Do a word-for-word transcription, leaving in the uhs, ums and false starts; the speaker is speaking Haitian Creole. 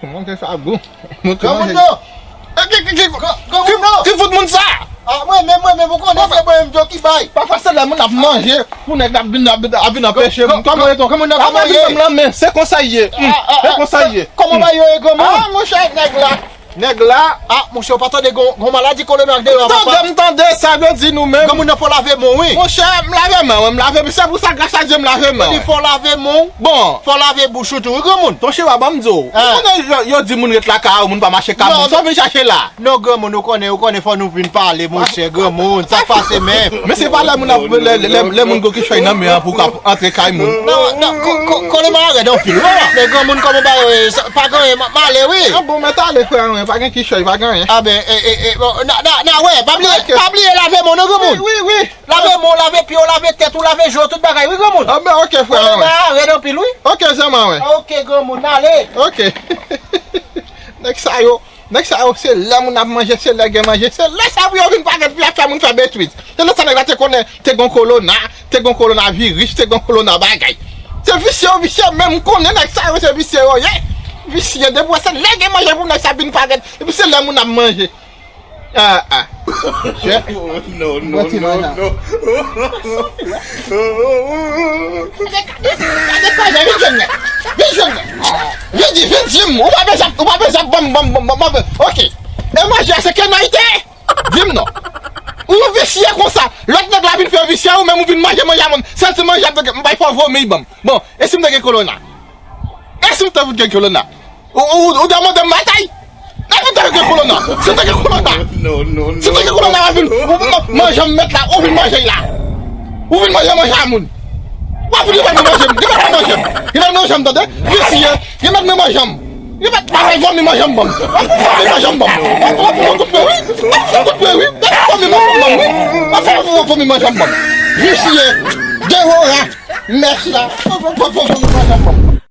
Manje sa gou. Manje. Granmoun yo! E ki, ki, ki, ki, ki fout moun sa? Ah, mwen menm, mwen menm, ou konnen se mwen menm ki bay. Pafwa se lè moun ap manje pou nèg ap vin, ap, ap vin anpeche moun. Kòman ye tonton? Kòman ye? Kòman ye? Se konsa ye. Se konsa ye. Kòman bagay yo ye, granmoun? Ah, monchè, nèg la. Nèg la, ah, monchè, ou pa tande gon, gon maladi kolera k deyò, papa? Tande, m tande sa yo di nou menm. Granmoun nan fò lave men w, wi. Monchè, m lave men w, m lave, se pou sa, gras a Dye, m lave men w. Fò lave men w. Bon. Fò lave bouch ou tou, wi, granmoun. Ton Chewa, ban m di w. Ou konnen yo, yo di moun ret lakay ou, moun pa mache ka moun. Sa w vin chache la? Non, granmoun, ou konnen, ou konnen fò nou vin pale, monchè, granmoun. Sa k pase menm? Men se pa lè moun ap, lè, lè, lè moun gen kichòy nan men an pou ka antre kay moun. Non, non, ko-, ko-, kolera rèd anpil, wi. Men granmoun, kòman bagay yo ye? Pa gen anyen, m ap ale, wi. Ah bon, mèt ale, frè mwen, pa gen kichòy, pa gen anyen. Ah ben, e, e, e, bon, n a, n a, n a wè, pa bliye, pa bliye lave men w, non, granmoun. Wi, wi, wi. Lave men w, lave pye w, lave tèt ou, lave je w, tout bagay, wi, granmoun. Ah ben, ok, frè mwen. Kolera rèd anpil, wi. Ok, zanmi mwen. Ok, granmoun, n ale. Ok. Nèg sa yo. Nèg sa yo, se lè moun ap manje, se lè gen manje, se lè sa pou yo vin parèt pou y ap fè moun fè betwiz. Se lè sa nèg la te konnen, te gon kolona, te gon kowonaviris, te gon kolona bagay. Se visye yo visye, men m konnen nèg sa yo se visye yo ye. Visye, depi w wè se lè gen manje pou nèg sa vin parèt, epi se lè moun ap manje. Ah, ah. Chè. Non, non, non, non. Gade, gade, gade, vin jwenn mwen. Vin jwenn mwen. Vin di, vin di m, ou pa bezwen, ou pa bezwen ban m, ban m, ban m, ban m, ban m. Ok. E manje a se kenay te ye? Di m non. Ou visye konsa. Lòt nèg la vin fè visye, ou menm ou vin manje manje a moun. Sèl ti manje a m te gen, m bay fò vomi ban m. Bon, e si m te gen kolona? E si m te fout gen kolona? Ou, ou, ou te mande m batay? E si m te gen kolona? Si m te gen kolona? Non, non, non. Si m te gen kolona, w ap vin, ou, ou, manje m mèt la, ou vin manje la. Ou vin manje manje a moun. W ap vin remèt manje m, remèt manje m. Remèt manje m, tande? Visye, remèt manje m. Remèt, pa fè vomi manje m ban m. W ap fè vomi manje m ban m. W ap fè kout pye, wi. W ap fè kout pye, wi. W ap fè vomi manje m ban m, wi. W ap fè vomi manje m ban m. Visye, devora, mèch la. W ap fè vomi manje m ban m.